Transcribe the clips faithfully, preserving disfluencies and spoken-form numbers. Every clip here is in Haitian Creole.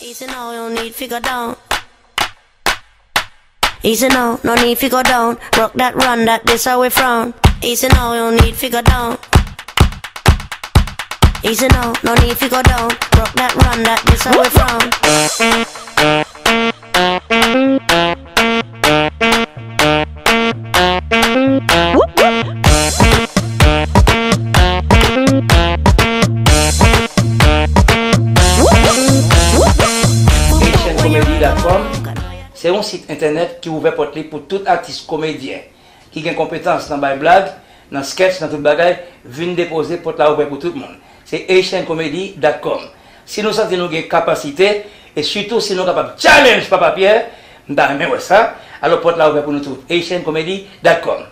Easy now, no need fi go down. Easy now, no need fi go down. Rock that, run that, this how we frown. Easy now, no need fi go down. Easy now, no need fi go down. Rock that, run that, this how we frown. Haitian Comedy dot com se yon sit entènèt ki ouvè pòt li pou tout atis komedyen ki gen konpetans nan bay blag, nan sketch, nan tout bagay, vin depoze, pòt la ouvè pou tout moun. Se Haitian Comedy dot com. Si nou santi nou gen kapasite, e sitou si nou kapab challenge Papa Pierre, m ta renmen wè sa, alò pòt la ouvè pou nou tout. Haitian Comedy dot com.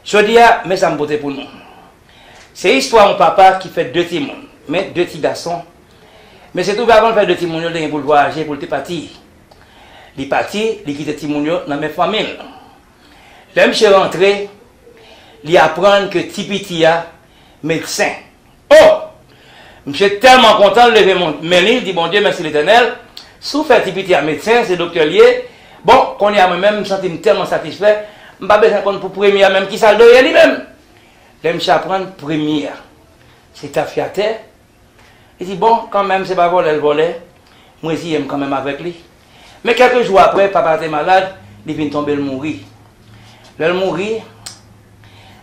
Jodi a, men sa m pote pou nou. Se istwa yon papa ki fè de timoun, men de ti gason. Mesye twouve avan l fè de timoun yo, l te gen pou l vwayaje, pou l te pati. Li pati, li kite timoun yo nan men fanmi l. Lè misye rantre, li aprann ke ti piti a medsen. Oh! Misye tèlman kontan, l leve mon- men li, l di, "Bondye, mèsi Letènèl, si w fè ti piti a medsen, se doktè l ye. Bon, kounye a mwen menm, m santi m tèlman satisfè, m pa bezwen konn pou premye a menm kisa l dwe ye li menm." Lè misye aprann premye a se tafyatè, li di, "Bon, kanmenm, se pa vòlè l vòlè, m reziye m kanmenm avèk li." Men kèlke jou apre, papa a te malad, li vin tonbe, l mouri. Lè l mouri,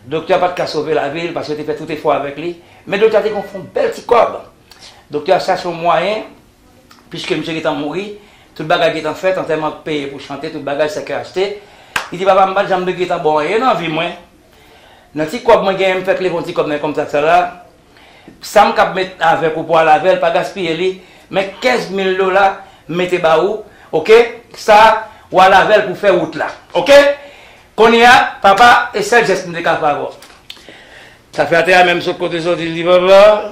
doktè a pa t ka sove lavi l, paske yo te fè tout efò avèk li. Men doktè a te konn fè yon bèl ti kòb. Doktè a chache yon mwayen, piske misye gentan mouri, tout bagay gentan fèt, antèman peye pou chante, tout bagay, sèkèy achte. Li di, "Papa, m pa t janm te gentan ba w anyen nan vi mwen. Nan ti kòb mwen genyen, m fèk leve yon ti kòb nan kòmsa sa la. Sa m kab met avèk ou pou w al avè l, pa gaspiye li, men kenz mil dola m mete ba ou, oke? Sa, w al avè l pou fè wout la, oke? Kounye a, papa, e sèl jès m te ka fè avè w." Tafyatè a menm sot kote soti, li di, "Papa,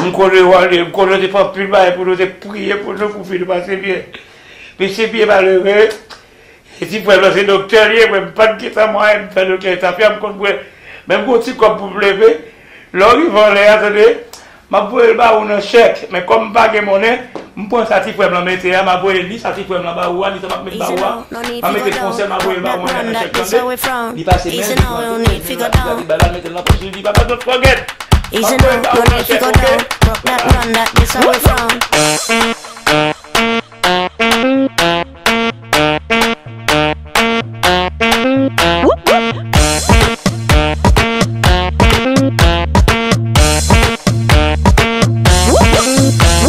m konnen w ale, m konnen w te fè anpil bagay pou nou, te priye pou nou, pou fi nou pase byen. Mesye byen malere, e ti frè m nan se doktè l ye, mwen m pa t gentan mwayen m fè doktè tafya, m konn bwè, men m gon ti kòb pou m leve. Lè w rive anlè a, tande, m ap voye l ba ou nan chèk, men kòm m pa gen monnen, m pran sa ti frè m lan mete a, m ap voye li sa ti frè m lan ba ou a, li sa m ap met ba ou a, m ap mete l konsèy, m ap voye l ba ou anlè nan chèk, tande." Li pase men l, li pran tout men l, li gade bal la, l mete l nan pòch li, li di, "Papa, don't forget." Easy now, no need fi go down. Rock that, run that, this how we from.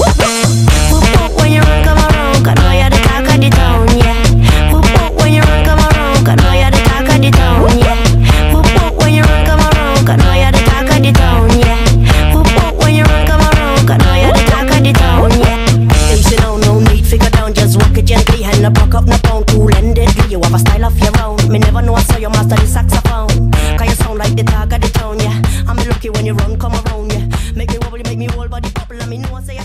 Whoop, whoop, when you run come around, 'cause now you're the talk of the town, yeah. Whoop, whoop, when you run come around, 'cause now you're the talk of the town, yeah. Whoop, whoop, when you run come around, 'cause now you're the talk of the town, yeah. Whoop, whoop, when you run come around, 'cause now you're the talk of the town, yeah. Easy now, no need fi go down, just walk it gently, hand no buck up, no pound, cool and deadly. You have a style of your own. Me never know I saw your master the saxophone. 'Cause you sound like the talk of the town, yeah. I'm lucky when you run come around, yeah. Make me wobble, you make me whole body bubble, and me know I say